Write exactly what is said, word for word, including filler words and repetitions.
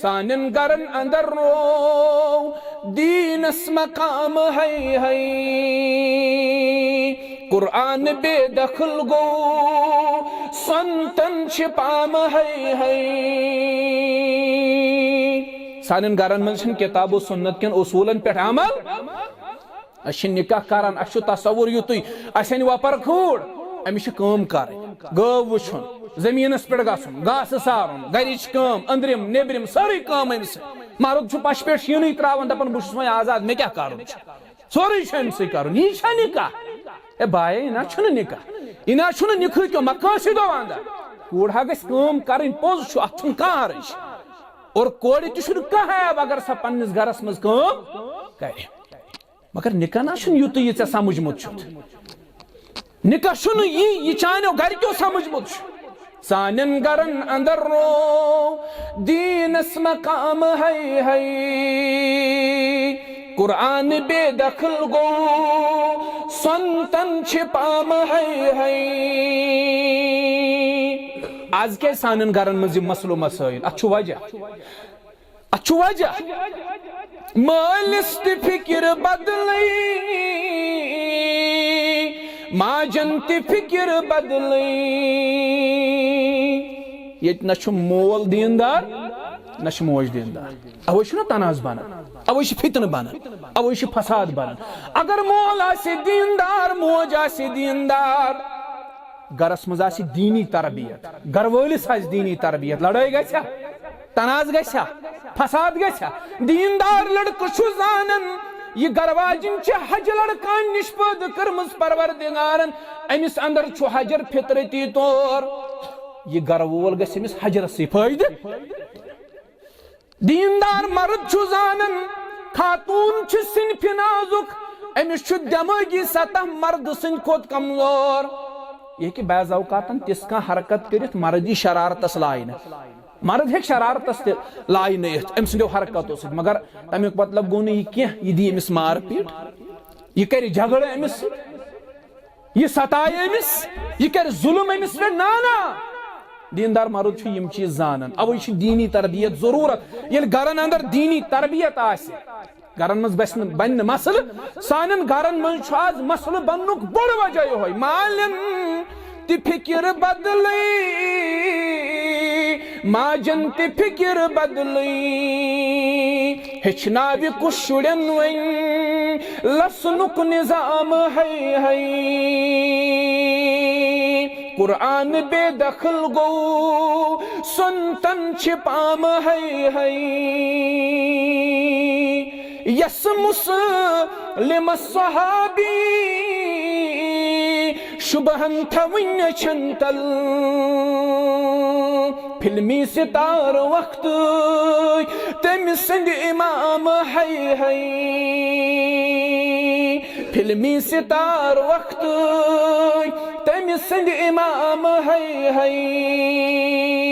سانٮ۪ن گرن اندر رو دیٖنس مقام ہے ہے۔ قرآن بے دخل گوٚو، سنتن چھِ پام ہے ہے۔ سانٮ۪ن گرن منٛز چھِنہٕ کتاب و سنت کٮ۪ن اصوٗلن پٮ۪ٹھ عمل۔ أسۍ چھِ نکاح کران، اَسہِ چھُ تصور یُتُے، اَسہِ اَنہِ وۄپر کھوٗر، أمِس چھِ کٲم کرٕنۍ، گٲو وٕچھُن، زٔمیٖنَس پٮ۪ٹھ گژھُن، گاسہٕ سارُن، گرِچ کٲم، أنٛدرِم، نیٚبرِم، سٲرٕے کٲم أمۍ سٕنٛز۔ مرد چھُ پَشہِ پٮ۪ٹھ شیٖنٕے ترٛاوان، دَپان، "بہٕ چھُس وۄنۍ آزاد، مےٚ کیٛاہ کَرُن چھُ؟" سورُے چھُ أمۍ سٕے کَرُن۔ یی چھا نکاح؟ اے بایے، یہِ نہ چھُنہٕ نکاح، یہِ نہ چھُنہٕ نکاح کیو مقٲصدو اندر۔ کوٗر ہا گژھِ کٲم کَرٕنۍ، پوٚز چھُ، اَتھ چھُنہٕ کانٛہہ حرج۔ اور کورِ تہِ چھُنہٕ کانٛہہ عیب اگر سۄ پنٛنِس گرَس منٛز کٲم کَرِ۔ مگر نکاح نہ چھُنہٕ یُتُے یہِ ژےٚ سمجھمُت چھُتھ۔ نکاح چھُنہٕ یی، یہِ چانیو گرِکیو سمجھمُت چھُ۔ سانٮ۪ن گرن اندر رو دیٖنس مقام ہے ہے۔ قرآن بے دخل گوٚو، سنتن چھِ پام ہے ہے۔ از کیٛازِ سانٮ۪ن گرن منٛز یہِ مسلہٕ مسٲیِل؟ اتھ چھُ وجہ۔ اتھ چھُ وجہ۔ مٲلِس تہِ فِکِر بدلٕے، ماجن تہِ فِکِر بدلٕے۔ ییٚتہِ نہ چھُ مول دیٖندار، نہ چھُ موج دیٖندار۔ اوے چھُنہ تنازٕ بنان، اوے چھُ فتنہٕ بنان، اوے چھُ فساد بنان۔ اگر مول آسہِ دیٖندار، موج آسہِ دیٖندار، گرس منٛز آسہِ دیٖنی تربیت، گرٕ وٲلِس آسہِ دیٖنی تربیت، لڑٲے گژھِ ہا، تنازٕ گژھِ ہا، فساد گژھِ ہا۔ دیٖندار لڑکہٕ چھُ زانان، یہِ گرٕ واجِنۍ چھِ حجہِ لڑکان نِش پٲدٕ کٔرمٕژ پروردگارن، أمِس اندر چھُ حجر فطرتی طور۔ یہِ گرٕ وول گژھِ أمِس حجرس سۭتۍ فٲیدٕ۔ دیٖندار مرد چھُ زانان، خاتوٗن چھِ صنفِ نازُک، أمِس چھُ دٮ۪مٲغی سطح مردٕ سٕنٛدِ کھۄتہٕ کمزور۔ یہِ ہیٚکہِ بعض اوقاتن تِژھ کانٛہہ حرکت کٔرِتھ، مرد یی شرارتس لاینہٕ۔ مرد ہیٚکہِ شرارتس تہِ لاینہٕ یِتھ أمۍ سٕنٛدیو حرکتو سۭتۍ، مگر تمیُک مطلب گوٚو نہٕ یہِ کینٛہہ، یہِ دِیہِ أمِس مار پیٖٹ، یہِ کرِ جھگڑٕ أمِس سۭتۍ۔ یہِ ستایہِ أمِس، یہِ کرِ ظُلُم أمِس پٮ۪ٹھ۔ نہ، نہ۔ دیٖندار مرد چھُ یِم چیٖز زانان۔ اوے چھِ دیٖنی تربیت ضروٗرت۔ ییٚلہِ گرن اندر دیٖنی تربیت آسہِ، گرن منٛز بسہِ نہٕ، بنہِ نہٕ مسلہٕ۔ سانٮ۪ن گرن منٛز چھُ آز مسلہٕ بننُک بوٚڑ وجہ یِہوٚے۔ مالٮ۪ن تہِ فِکِر بدلٕے، ماجن تہِ فِکِر بدلٕے۔ ہیٚچھناوِ کُس شُرٮ۪ن وۄنۍ لسنُک نظام ہے ہے۔ قرآن بے دخل گوٚو، سنتن چھِ پام ہے ہے۔ یس مسلم صحابی شبہن تھاوٕنۍ أچھن تل۔ فلمی ستار وقتٕکۍ تٔمۍ سٕنٛدۍ امام ہے ہے۔ فلمی ستار وقتٕکۍ تٔمۍ سٕنٛدۍ امام ہے ہے۔